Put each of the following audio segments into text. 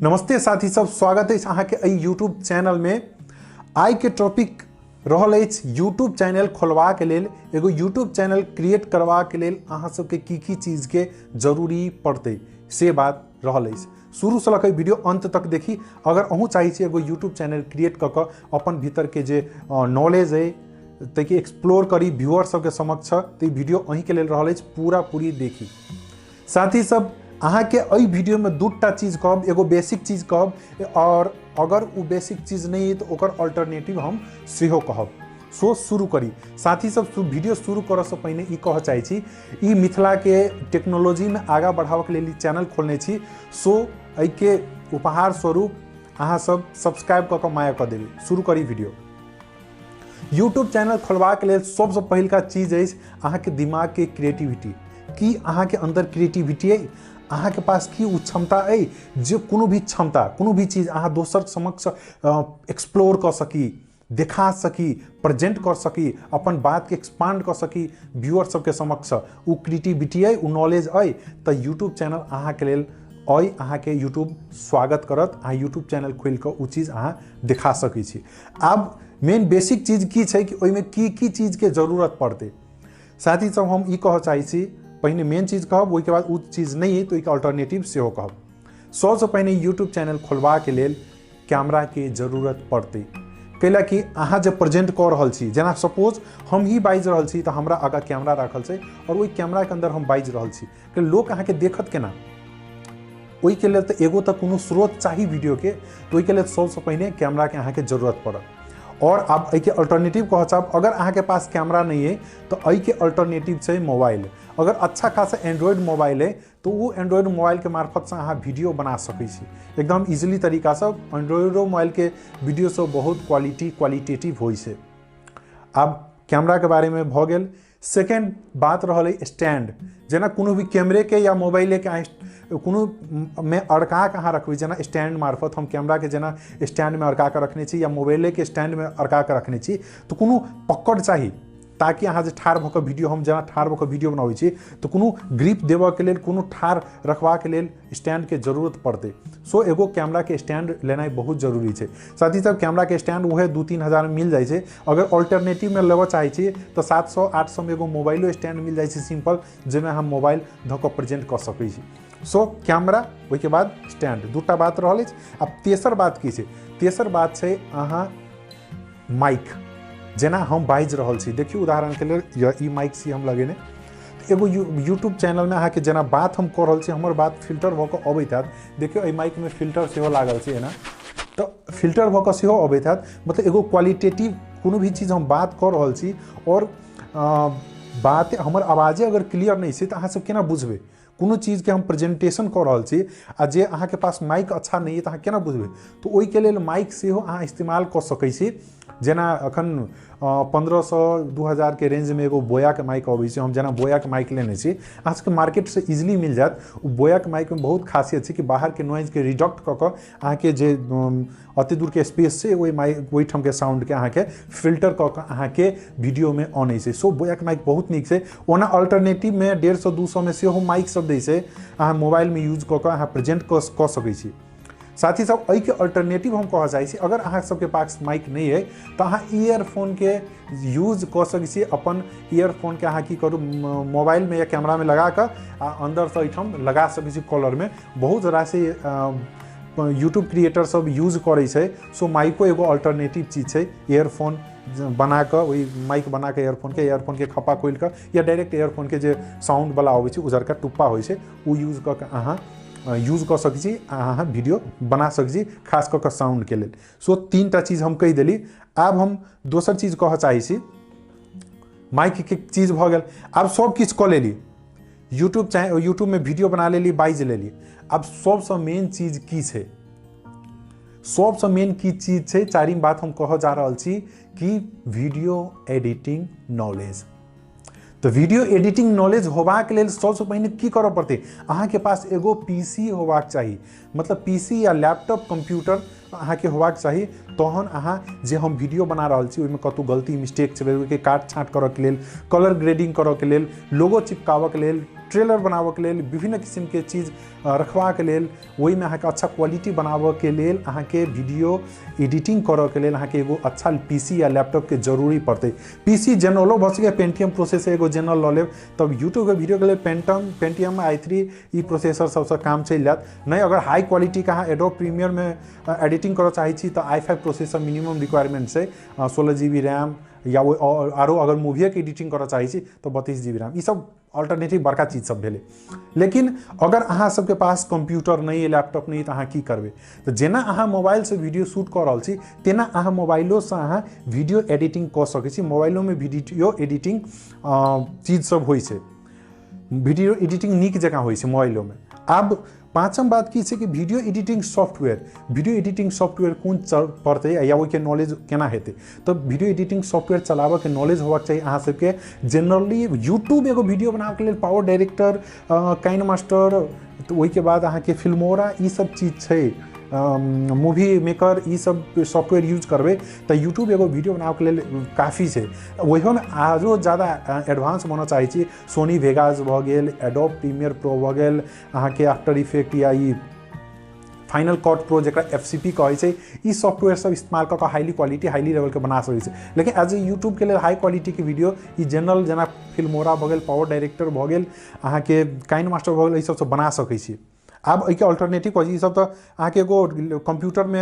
नमस्ते साथी सब, स्वागत है अहाँके एहि यूट्यूब चैनल में। आइ के टॉपिक रहल अछि यूट्यूब चैनल खोलबाक लेल, एगो यूट्यूब चैनल क्रिएट करबाक लेल अहाँ सबके की की चीज के जरूरी पड़तै से बात रहल अछि। शुरू से लऽ वीडियो अंत तक देखी। अगर अहूँ चाहै छी एगो यूट्यूब चैनल क्रिएट कऽ कऽ अपन भीतर के जे नॉलेज अइ ताकि एक्सप्लोर करी व्यूअर सबके समक्ष, तऽ वीडियो अहीँके लेल रहल अछि, पूरा पूरी देखी। साथी सब, अहाँके एहि वीडियो में दूटा चीज कहब, एगो बेसिक चीज कहब और अगर वो बेसिक चीज नहीं है तो ओकर अल्टरनेटिव हम सेहो कहब। सो शुरू करी। साथी सब, वीडियो शुरू करऽसँ पहिने ई कहऽ चाहै छी, ई मिथिलाके टेक्नोलॉजीमे आगाँ बढ़ाबऽके लेल ई चैनल खोलने छी। सो एहिके उपहार स्वरूप अहाँ सब सब्सक्राइब कऽ कऽ माया कऽ देबै। शुरू करी वीडियो। यूट्यूब चैनल खोलबाक लेल सबसँ पहिलका चीज अछि अहाँके दिमागके क्रिएटिविटी। की अहाँके अन्दर क्रिएटिविटी अइ? अहाँके पास की ओ क्षमता अइ जे कोनो भी क्षमता, कोनो भी चीज अहाँ दोसर समक्ष एक्सप्लोर कऽ सकी, देखा सकी, प्रेजेंट कऽ सकी, अपन बातके एक्सपांड कऽ सकी व्यूअर सबके समक्ष। ओ क्रिएटिविटी अइ, ओ नॉलेज अइ, तऽ यूट्यूब चैनल अहाँके लेल अइ। अहाँके यूट्यूब स्वागत करत। अहाँ यूट्यूब चैनल खोलि कऽ ओ चीज अहाँ देखा सकै छी। आब मेन बेसिक चीज की छै कि ओहिमे की की चीजके जरूरत पड़तै। साथी सब, हम ई कहऽ चाहै छी, पहिने मेन चीज कहब, ओहिके बाद ओ चीज नहि अइ तऽ ओहिके अल्टरनेटिव सेहो कहब। सबसँ पहिने यूट्यूब चैनल खोलबाके लेल कैमराके जरूरत पड़तै। कैलाकि अहाँ जे प्रेजेंट कऽ रहल छी, जेना सपोज हम ही बाजि रहल छी तऽ हमरा आगाँ कैमरा राखल छै और ओहि कैमराके अन्दर हम बाजि रहल छी, लोक अहाँके देखत केना? ओहिके लेल तऽ एगो तऽ कोनो स्रोत चाही वीडियोके, तऽ ओहिके लेल सबसँ पहिने कैमराके अहाँके जरूरत पड़त। और आब एहिके अल्टरनेटिव कहऽ चाहब, अगर अहाँके पास कैमरा नहीं है तो एहिके अल्टरनेटिव छै मोबाइल। अगर अच्छा खासा एंड्रॉयड मोबाइल है तो वो एंड्रॉयड मोबाइल के मार्फतसँ अहाँ वीडियो बना सकै छी एकदम ईजिली तरीकासँ। एंड्रॉयडो मोबाइलके वीडियो सब बहुत क्वालिटेटिव होइ छै। आब कैमराके बारेमे भऽ गेल। सेकेंड बात रहल है स्टैंड। जेना कोनो भी कैमरेके या मोबाइलेके अहाँ कोनो मे अड़का के अहाँ रखबै, जेना स्टैंड मार्फत हम कैमराके जेना स्टैंडमे अड़का कऽ रखने छी या मोबाइलेके स्टैंडमे अड़का कऽ रखने छी, तऽ कोनो पकड़ चाही ताकि अहाँ जे ठाढ़ भऽ कऽ वीडियो, हम जेना ठाढ़ भऽ कऽ वीडियो बनाबै छी तऽ कोनो ग्रिप देबऽके लेल, कोनो ठाढ़ रखबाके लेल स्टैंडके जरूरत पड़तै। सो एगो कैमराके स्टैंड लेनाइ बहुत जरूरी छै। साथ ही साथ कैमराके स्टैंड उएह 2-3 हजारमे मिल जाइ छै। अगर अल्टरनेटिवमे लेबऽ चाहै छी तऽ 700-800 मे एगो मोबाइलो स्टैंड मिल जाइ छै सिम्पल, जाहिमे अहाँ मोबाइल धऽ कऽ प्रेजेंट कऽ सकै छी। सो कैमरा, ओहिके बाद स्टैंड, दूटा बात रहल अछि। आब तेसर बात की छै? तेसर बात छै अहाँ माइक। जेना हम बाजि रहल छी, देखियौ उदाहरणके लेल ई माइक छी हम लगेने, एगो यूट्यूब चैनलमे अहाँके जेना बात हम कऽ रहल छी, हमर बात फिल्टर भऽ कऽ अबैत हैत। देखियौ एहि माइकमे फिल्टर सेहो लागल छै एना, तऽ फिल्टर भऽ कऽ सेहो अबैत हैत। मतलब एगो क्वालिटेटिव कोनो भी चीज हम बात कऽ रहल छी और बात हमर आवाजे अगर क्लियर नहि छै तऽ अहाँ सब केना बुझबै? कोनो चीजके हम प्रेजेंटेशन कऽ रहल छी आ जे अहाँके पास माइक अच्छा नहि अइ तऽ अहाँ केना बुझबै? तऽ ओहिके लेल माइक सेहो अहाँ इस्तेमाल कऽ सकै छी। जेना अखन 1500-2000 के रेंजमे एगो बोयाके माइक अबै छै। हम जेना बोयाके माइक लेने छी, अहाँ सबके मार्केटसँ इजिली मिल जायत। ओ बोयाके माइकमे बहुत खासियत छै कि बाहरके नॉइजके रिडक्ट कऽ कऽ अहाँके जे अति दूरके स्पेस छै ओहि माइक ओहिठामके साउंडके अहाँके फिल्टर कऽ कऽ अहाँके वीडियोमे अनै छै। सो बोयाके माइक बहुत नीक छै। ओना अल्टरनेटिवमे 150-200 मे सेहो माइक सब दै छै, अहाँ मोबाइलमे यूज कऽ कऽ अहाँ प्रेजेंट कऽ सकै छी। साथी सब, एहिके अल्टरनेटिव हम कहऽ चाहै छी, अगर अहाँ सबके पास माइक नहि अइ तऽ अहाँ ईयरफोनके यूज कऽ सकै छी। अपन ईयरफोनके अहाँ की करू, मोबाइलमे या कैमरामे लगा कऽ आ अन्दरसँ एहिठाम लगा सकै छी कॉलरमे। बहुत रास यूट्यूब क्रिएटर सब यूज करै छै। सो माइको एगो अल्टरनेटिव चीज छै। ईयरफोन बना कऽ, ओहि माइक बना कऽ ईयरफोनके खप्पा खोलि कऽ या डायरेक्ट ईयरफोनके जे साउंडवला अबै छै, उजरका टुप्पा होइ छै, ओ यूज कऽ कऽ अहाँ यूज कऽ सकै छी, अहाँ वीडियो बना सकै छी, खास कऽ कऽ साउंडके लेल। सो 3टा चीज हम कहि देली। आब हम दोसर चीज कहऽ चाहै छी, माइकके चीज भऽ गेल। आब सब किछु कऽ लेली, यूट्यूबमे वीडियो बना लेली, बाजि लेली। आब सबसँ मेन चीज की छै? सबसँ मेन की चीज छै? चारिम बात हम कहऽ जा रहल छी कि वीडियो एडिटिंग नॉलेज। तऽ वीडियो एडिटिंग नॉलेज होबाक लेल सबसँ पहिने की करऽ पड़तै? अहाँके पास एगो पीसी होबाक चाही, मतलब पीसी या लैपटॉप कंप्यूटर अहाँके होबाक चाही। तहन अहाँ जे हम वीडियो बना रहल छी ओहिमे कतहु गलती मिस्टेक छै, ओहिके काट छाँट करऽके लेल, कलर ग्रेडिंग करऽके लेल, लोगो चिपकाबऽके लेल, ट्रेलर बनाबऽके लेल, विभिन्न किसिमके चीज रखबाके लेल, ओहिमे अहाँके अच्छा क्वालिटी बनाबऽके लेल अहाँके वीडियो एडिटिंग करऽके लेल अहाँके एगो अच्छा पीसी या लैपटॉपके जरूरी पड़तै। पीसी जनरलो भऽ सकैए, पेंटियम प्रोसेसर एगो जनरल लऽ लेब, तब यूट्यूबके वीडियोके लेल पेंटियम i3 ई प्रोसेसर सबसँ काम चलि जायत। नहि अगर हाई क्वालिटीके अहाँ एडोब प्रीमियरमे एडिटिंग करऽ चाहै छी तऽ i5 processor minimum requirement छै, 16 GB RAM, या आरो अगर मूवीके एडिटिंग करऽ चाहै छी तऽ 32 GB RAM। ई सब अल्टरनेटिव बड़का चीज सब भेलै। लेकिन अगर अहाँ सबके पास कंप्यूटर नहीं है, लैपटॉप नहीं है, तऽ अहाँ की करबै? तऽ जेना अहाँ मोबाइलसँ वीडियो शूट कऽ रहल छी तेना अहाँ मोबाइलोसँ अहाँ वीडियो एडिटिंग कऽ सकै छी। मोबाइलोमे वीडियो एडिटिंग चीज सब होइ छै, वीडियो एडिटिंग नीक जकाँ होइ छै मोबाइलोमे। आब पाँचम बात की छै कि video editing software, video editing software कोन पड़तै या ओहिके नॉलेज केना हेतै? तऽ वीडियो एडिटिंग सॉफ्टवेयर चलाबऽके नॉलेज होबाक चाही अहाँ सबके। जनरली यूट्यूब एगो वीडियो बनाबऽके लेल पावर डायरेक्टर, काइन मास्टर, तऽ ओहिके बाद अहाँके फिल्मोरा, ई सब चीज छै, मूवी मेकर, ई सब सॉफ्टवेयर यूज करबै तऽ यूट्यूब एगो वीडियो बनाबऽके लेल काफी छै। ओहियोमे आरो ज़्यादा एडवांस बनऽ चाहै छी, सोनी वेगास भऽ गेल, एडोब प्रीमियर प्रो भऽ गेल, अहाँके आफ्टर इफेक्ट या ई फाइनल कट प्रो जकरा FCP कहै छै, ई सॉफ्टवेयर सब इस्तेमाल कऽ कऽ हाईली क्वालिटी हाईली लेवलके बना सकै छै। लेकिन एज ए यूट्यूबके लेल हाई क्वालिटीके वीडियो ई जनरल जेना फिल्मोरा भऽ गेल, पावर डायरेक्टर भऽ गेल, अहाँके काइन मास्टर भऽ गेल, एहि सबसँ बना सकै छी। आब एहिके अल्टरनेटिव कहै छी, ई सब तऽ अहाँके एगो कंप्यूटरमे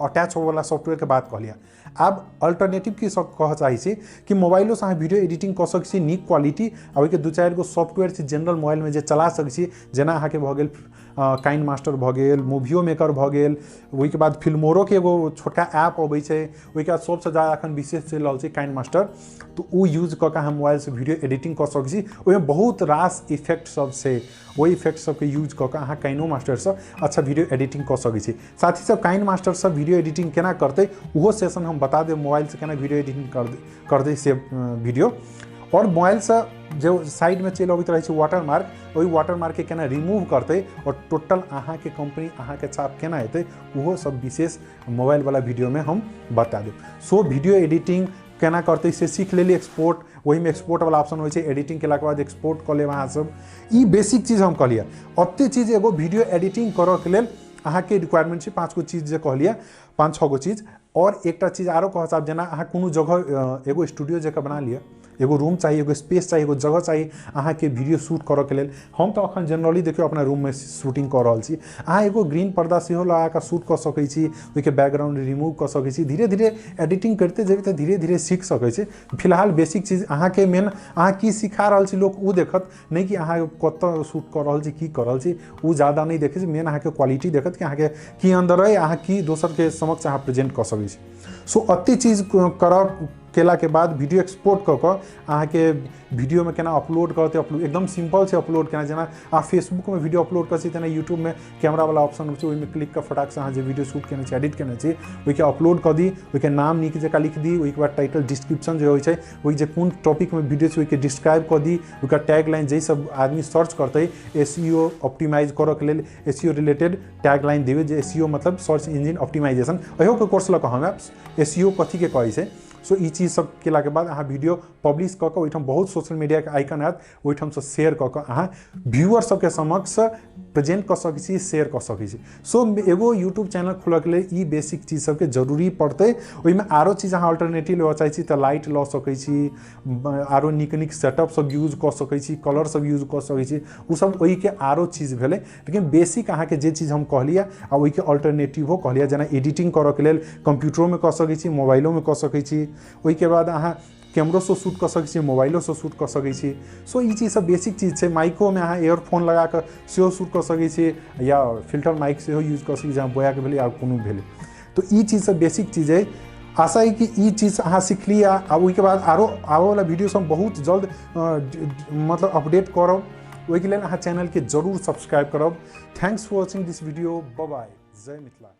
अटैच होवऽवला सॉफ्टवेयरके बात कहलियै। आब अल्टरनेटिव की सब कहऽ चाहै छी कि मोबाइलोसँ अहाँ वीडियो एडिटिंग कऽ सकै छी नीक क्वालिटी, आ ओहिके 2-4 गो सॉफ्टवेयर छै जनरल मोबाइलमे जे चला सकै छी, जेना अहाँके भऽ गेल काइन मास्टर भऽ गेल, मूवियो मेकर भऽ गेल, ओहिके बाद फिल्मोरोके एगो छोटका ऐप अबै छै, ओहिके बाद सबसँ ज्यादा एखन विशेष चलि रहल छै काइन मास्टर, तऽ ओ यूज कऽ कऽ अहाँ मोबाइलसँ वीडियो एडिटिंग कऽ सकै छी। ओहिमे बहुत रास इफेक्ट सब छै, ओहि इफेक्ट सबके यूज कऽ कऽ अहाँ काइनो मास्टरसँ अच्छा वीडियो एडिटिंग कऽ सकै छी। साथ ही सब काइन मास्टरसँ वीडियो एडिटिंग केना करतै ओहो सेशन हम बता देब, मोबाइलसँ केना वीडियो एडिटिंग कर दे से वीडियो। और मोबाइलसँ जे साइडमे चलि अबैत रहै छै वाटरमार्क, ओहि वाटरमार्कके केना रिमूव करतै और टोटल अहाँके कंपनी अहाँके छाप केना हेतै ओहो सब विशेष मोबाइलवला वीडियोमे हम बता देब। सो वीडियो एडिटिंग केना करतै से सीख लेली, एक्सपोर्ट, ओहिमे एक्सपोर्ट वाला ऑप्शन होइ छै, एडिटिंग केलाके बाद एक्सपोर्ट कऽ लेब अहाँ सब। ई बेसिक चीज हम कहलियै। ओते चीज एगो वीडियो एडिटिंग करऽके लेल अहाँके रिक्वायरमेंट छै 5 गो चीज जे कहलियै, 5-6 गो चीज। और एकटा चीज आरो कहऽ चाहब, जेना अहाँ कोनो जगह एगो स्टूडियो जकाँ बना लिअ, एगो रूम चाही, एगो स्पेस चाही, एगो जगह चाही अहाँके वीडियो शूट करऽके लेल। हम तऽ अखन जनरली देखियौ अपना रूममे शूटिंग कऽ रहल छी। अहाँ एगो ग्रीन पर्दा सेहो लगाकऽ शूट कऽ सकै छी, ओहिके बैकग्राउंड रिमूव कऽ सकै छी। धीरे धीरे एडिटिंग करिते जेबै तऽ धीरे धीरे सीख सकै छी। फिलहाल बेसिक चीज अहाँके मेन अहाँ की सिखा रहल छी लोक ओ देखत, नहि कि अहाँ कतऽ शूट कऽ रहल छी की कऽ रहल छी ओ ज्यादा नहि देखै छै। मेन अहाँके क्वालिटी देखत कि अहाँके की अन्दर अइ, अहाँ की दोसरके समक्ष अहाँ प्रेजेंट कऽ सकै छी। सो अते चीज करऽ केलाके बाद वीडियो एक्सपोर्ट कऽ कऽ अहाँके वीडियोमे केना अपलोड करतै, एकदम सिंपल छै अपलोड केना। जेना अहाँ फेसबुकमे वीडियो अपलोड करै छी तेना यूट्यूबमे कैमरावला ऑप्शन होइ छै, ओहिमे क्लिक कऽ फटाकसँ अहाँ जे वीडियो शूट केने छी एडिट केने छी ओहिके अपलोड कऽ दी, ओहिके नाम नीक जकाँ लिख दी, ओहिके बाद टाइटल डिस्क्रिप्शन जे होइ छै ओहि जे कोन टॉपिकमे वीडियो छै ओहिके डिस्क्राइब कऽ दी, ओकर टैग लाइन जाहि सब आदमी सर्च करतै SEO optimise करऽके लेल SEO related tag line देबै, जे SEO मतलब सर्च इंजिन ऑप्टिमाइजेशन, इहोके कोर्स लऽ कऽ हम SEO कथीके कहै छै। सो ई चीज सब केलाके बाद अहाँ वीडियो पब्लिश कऽ कऽ ओहिठाम बहुत सोशल मीडियाके आइकन आयत, ओहिठामसँ शेयर कऽ कऽ अहाँ व्यूअर सबके समक्ष प्रेजेंट कऽ सकै छी, शेयर कऽ सकै छी। सो एगो यूट्यूब चैनल खोलऽके लेल ई बेसिक चीज सबके जरूरी पड़तै। ओहिमे आरो चीज अहाँ अल्टरनेटिव लेबऽ चाहै छी तऽ लाइट लऽ सकै छी, आरो नीक नीक सेटअप सब यूज कऽ सकै छी, कलर सब यूज कऽ सकै छी, ओसब ओहिके आरो चीज भेलै। लेकिन बेसिक अहाँके जे चीज हम कहलियै आ ओहिके अल्टरनेटिवो कहलियै, जेना एडिटिंग करऽके लेल कंप्यूटरोमे कऽ सकै छी, मोबाइलोमे कऽ सकै छी, ओहिके बाद अहाँ कैमरोसँ शूट कऽ सकै छी, मोबाइलोसँ शूट कऽ सकै छी। सो ई चीज सब बेसिक चीज छै। माइकोमे अहाँ एयरफोन लगाकऽ सेहो शूट कऽ सकै छी या फिल्टर माइक सेहो यूज कऽ सकै छी, जहाँ बोयाके भेलै या कोनो भेलै। तऽ ई चीज सब बेसिक चीज अइ। आशा अइ कि ई चीज अहाँ सिखली आ ओहिके बाद आरो आबऽवला वीडियो सब बहुत जल्द मतलब अपडेट करब। ओहिके लेल अहाँ चैनलके जरूर सब्सक्राइब करब। Thanks for watching this video. Bye bye. Jai Mithila.